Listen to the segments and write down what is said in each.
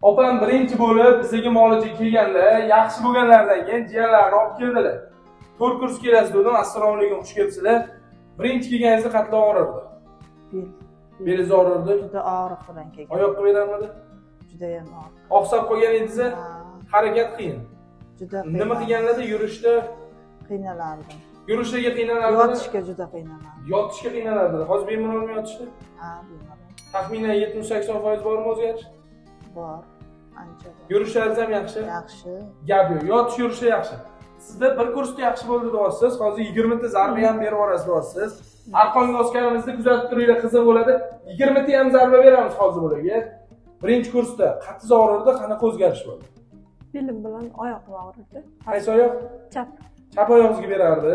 Opam birinchi bo'lib bizga muolaja kelganda, yaxshi bo'lganlaridan keyin jiyanlarini olib keldilar. 4 kurs kelasiz dedim. Assalomu alaykum, xush kelibsizlar. Birinchi kelganingizda qatla og'rirdi. Bel. Belingiz og'rirdi. Juda og'riq bilan kelgan. Oyoqqa berarmidi? Juda ham og'riq. Oqsab qolgan edingiz, harakat qiyin. Juda qiyin. Nima qilganlarda yurishda qiynalardim. Yurishga qiynalardim. Yotishga juda qiynalardim. Yotishga qiynalardim. Hozir bemalolmi yotishda? Ha, bemalol. Taxminan 70-80% bormi o'zgarish? Bor. Ancha bor. Yurishlaringiz ham yaxshi? Yaxshi. Gap yo'q. Yotish yurishi yaxshi. Sizda bir kursda yaxshi bo'ldi deyapsiz. Hozir 20 ta zarba ham berib yuborasiz deyapsiz. Arqonga osganimizda kuzatib turinglar, qiziq bo'ladi. 20 ta ham zarba beramiz hozir bularga. Birinchi kursda qattiq og'rirdi, qanaqa o'zgarish bo'ldi? Belim bilan oyog'im og'rirdi. Qaysi oyoq? Chap. Chap oyog'ingizga berardi.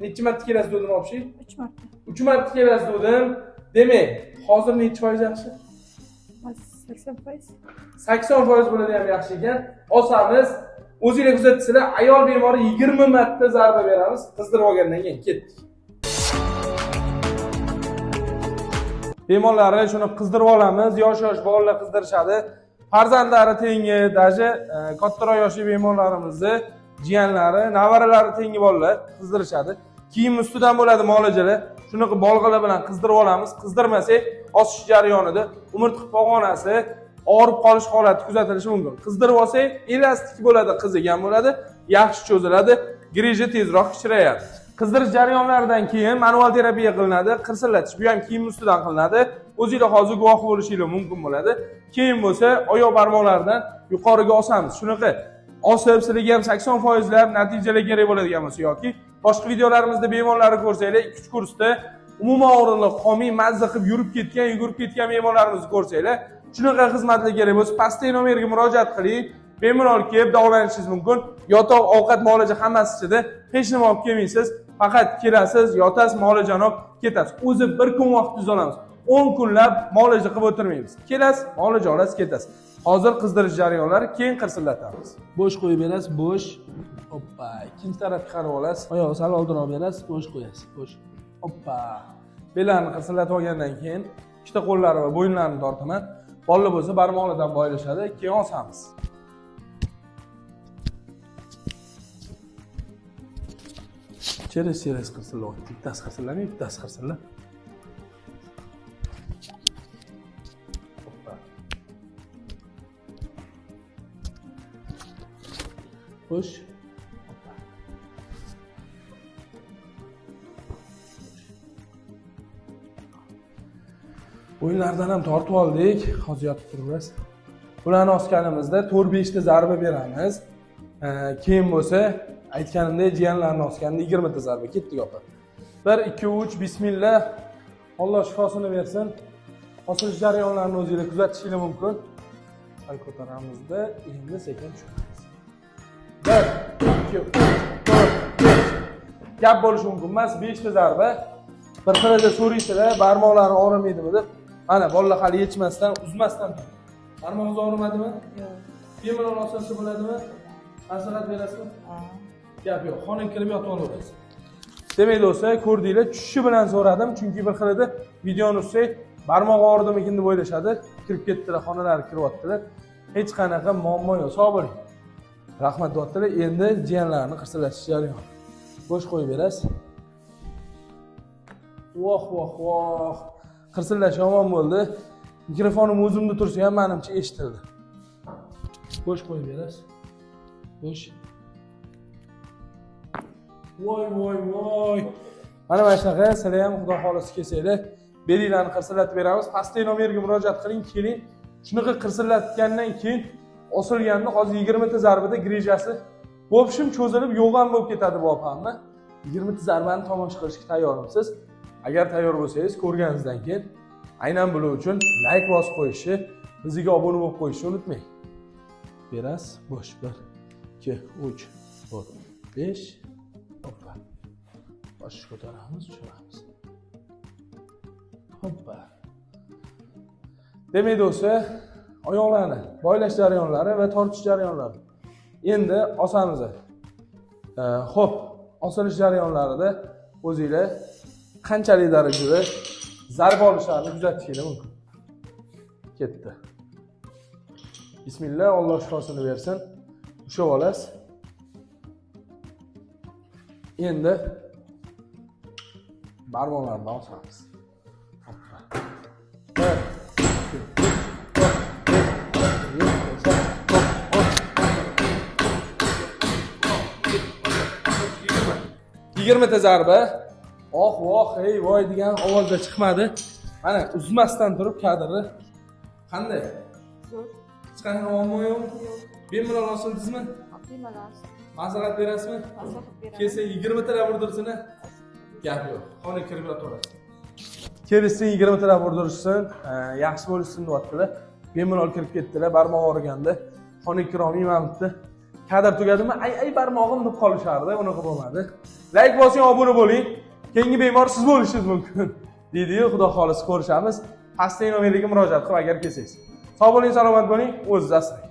Necha marta kelasiz dedim obshi? 3 marta. 3 marta kelasiz dedim. Demak, hozir necha foiz yaxshi? 80%. 80% bo'ladi ham yaxshi ekan. Osamiz. O'zinglar kuzatsizlar, ayol bemori 20 marta zarba beramiz. Qizdirib olgandan keyin ketdik. Bemorlarni shuni qizdirib olamiz. Yosh-yosh bolalar qizdirishadi. Farzandlari tengi, даже kattaroq yoshli bemorlarimizni jiyanlari, nevaralari tengi bolalar qizdirishadi. Kiyim ustidan bo'ladi muolajalar. Shunaqa bolg'alar bilan qizdirib olamiz. Qizdirmasak, osish jarayonida umurtqa pog'onasi og'rib qolish holati kuzatilishi mumkin. Qizdirib olsak, elastik bo'ladi, qizigan bo'ladi, yaxshi cho'ziladi, grija tezroq kichrayadi. Qizdirish jarayonlaridan keyin manual terapiya qilinadi, qirsillatish, bu ham kiyim ustidan qilinadi. O'zingizlar hozir guvoh bo'lishingiz mumkin bo'ladi. Keyin bo'lsa oyoq barmoqlaridan yuqoriga osamiz. Shunaqa osib sizlarga ham 80% lab natijalar kerak bo'ladigan bo'lsa yoki boshqa videolarimizda bemorlarni ko'rsanglar, 2-3 kursda umuman og'riqlar qolmay mazza qilib yurib ketgan, yugurib ketgan bemorlarimizni ko'rsanglar, shunaqa xizmatlar kerak bo'lsa, pastdagi nomerga murojaat qiling. Bemalol kelib davolanishingiz mumkin. Yotoq, ovqat, muolaja hammasi ichida. Hech nima olib kelmaysiz. Faqat kelasiz, yotasiz, muolajani olib ketasiz. O'zi bir kun vaqtingizni olamiz. 10 kunlab muolaja qilib o'tirmaymiz. Kelasiz, muolaja olasiz, ketasiz. Hozir qizdirish jarayonlari, keyin qirsillatamiz. Bo'sh qo'yib berasiz, bo'sh. Hoppa, ikkinchi tarafga qarab olasiz. Oyog'i sal oldinroq berasiz, bo'sh qo'yasiz, bo'sh. Hoppa. Belarni qirsillatib olgandan keyin ikkita qo'llari va bo'yinlarini tortaman. Bolalar bo'lsa barmoqlardan boylashadi, keyin osamiz. Cheres-cheres qirsillayapti. Bittasi qirsillamay, bittasi qirsillab. Xo'sh. O'yinlardan ham tortib oldik. Hozir yotib turamiz. Bularni osganimizda 4-5 ta zarba beramiz. Keyin bo'lsa, aytganimdek, jiyanlarni osganda 20 ta zarba. Ketdik opa. 1 2 3 bismillah. Alloh shifosini bersin. Osilish jarayonlarini o'zingizlar kuzatishingiz mumkin. Sal ko'taramizda, endi sekin tushamiz. 1 2 3 4 5. Gap bo'lishi mumkin emas, 5 ta zarba. Bir xilada so'raysizlar, barmoqlari og'rimaydimi deb. Mana bolalar hali yechmasdan, uzmasdan. Barmog'ingiz og'rimadimi? Yo'q. Bemalol osilsa bo'ladimi? Maslahat berasizmi? Ha. Gap yo'q. Xonaga kirib yotib olaverasiz. Demak do'stlar, ko'rdinglar, tushishi bilan so'radim, chunki bir xilada videoni uzsak, barmoq og'ridimikin deb o'ylashadi. Kirib ketdilar, xonalarga kiryaptilar. Hech qanaqa muammo yo'q. Sog' bo'ling. Rahmat deyaptilar. Endi jiyanlarni qirsillatish jarayoni. Bo'sh qo'yib berasiz. Voh, voh, voh. Qirsillash yomon bo'ldi. Mikrofonim o'zimda tursa ham menimcha eshitildi. Bo'sh qo'yib berasiz. Bo'sh. Voy, voy, voy. Mana shunaqa sizlar ham Xudo xolisi kelsanglar, belinglarni qirsillatib beramiz. Pastdagi nomerga murojaat qiling, keling. Shunaqa qirsillatgandan keyin osilganini hozir 20 ta zarbada grijasi в общем cho'zilib yo'g'on bo'lib ketadi bu opamni. 20 ta zarbani tomosha qilishga tayyormisiz? Agar tayyor bo'lsangiz, ko'rganingizdan keyin aynan bular uchun like bosib qo'yishni, bizga obuna bo'lib qo'yishni unutmang. Berasiz, bo'sh 1 2 3 4 5. Hoppa. Bosh ko'taramiz, tushiramiz. Hoppa. Demak do'stlar, oyoqlarni boylash jarayonlari va tortish jarayonlari. Endi osamiz. Xo'p, osilish jarayonlarida o'zinglar qanchalik darajada zarba olishlarini kuzatishingiz mumkin. Ketdi. Bismillah, Alloh shifosini bersin. Ushlab olasiz. Endi barmoqlarni osamiz. Bir, ikki, uch, to'rt, besh, olti, yetti, sakkiz, to'qqiz, o'n, 20. 20 ta zarba. Oh, voh, ey, voy degan ovozda chiqmadi. Mana uzmasdan turib kadrni qanday? Zo'r. Hech qanaqa muammo yo'qmi? Yo'q. Bemalol osildingizmi? Bemalol. Maslahat berasizmi? Maslahat beraman. Kelsa 20 talab urdirsin, gap yo'q. Xonaga kirib yotaverasiz. Kelishsin, 20 talab urdirishsin, yaxshi bo'lishsin deyaptilar. Bemalol kirib ketdilar, barmoq og'riganda. Xonaga kira olmayman debdi. Kadr tugadimi? Ay, ay, barmog'im deb qolishardi, unaqa bo'lmadi. Layk bosing, obuna bo'ling. Keyingi bemor siz bo'lishingiz mumkin. Deydi-yu, xudo xohlasa ko'rishamiz. Pastdagi nomerga murojaat qilib agar kelsangiz. Sog' bo'ling, salomat bo'ling, o'zingizni asrang.